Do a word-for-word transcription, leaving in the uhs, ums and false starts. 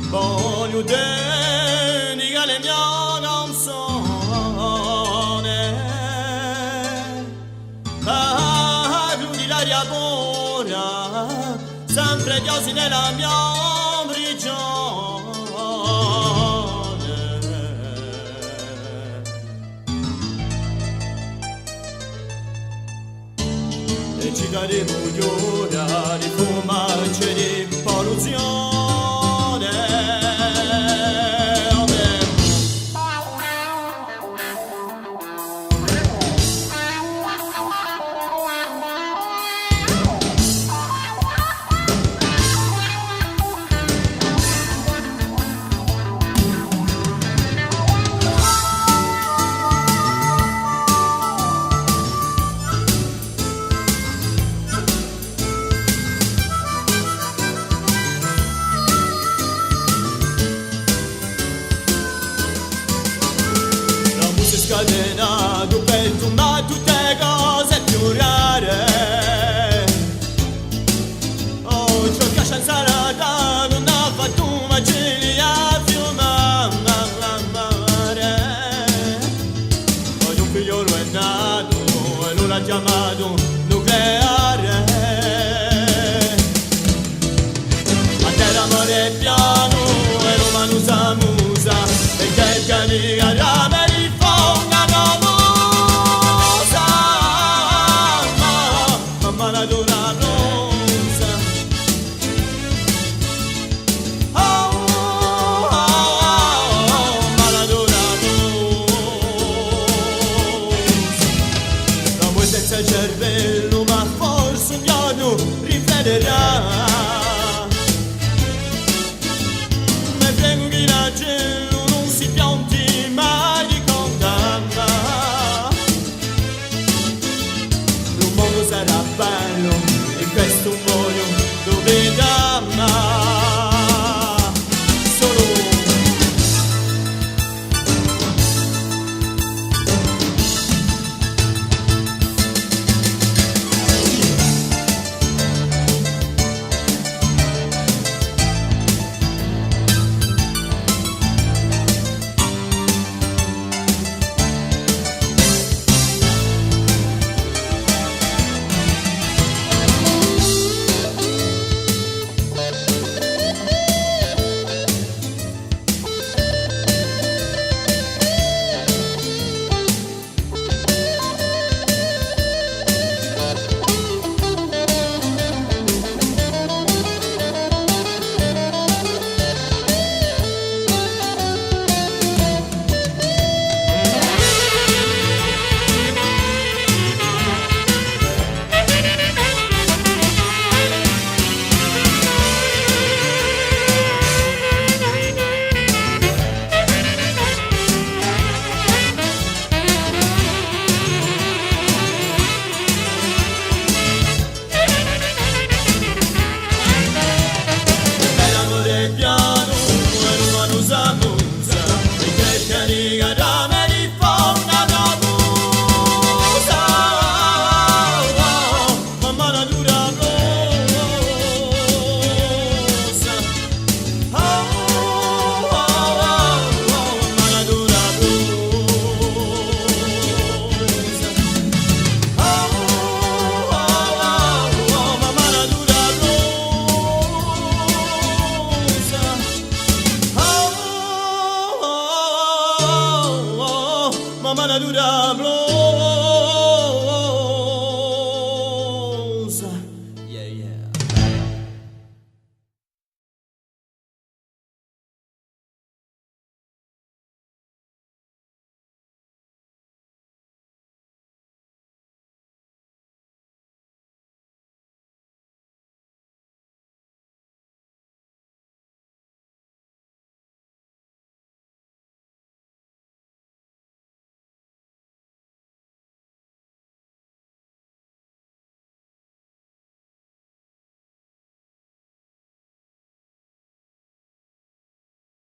Vogliu tene ch'elle mie canzone, parlu di l'aria pura, sempre chjose in la mia prigione. È ci daremu ghjora di fumacce di polluzione. L'omu s'hè scatenatu per tumbà tutte e cose più rare. Oh, ciò chì a scienza l'hà datu, ùn hà fattu mai chì a fiumare. Poi un figliolu hè natu è ellu l'hà chjamatu nucleare. Ma chì l'amore hè pianu è l'umanu s'amusa, è chì piani a rame di fonga no musa, mamma natura rosa. Oh, oh, oh, oh, mala dura rosa. L'omu hè senza cervellu, ma forse un ghjornu rifletterà. Mi pregu chì l'acellu ùn si pianti mai di cantà. Lu mondu sarà bellu, è questu vogliu dubità mai. Solu.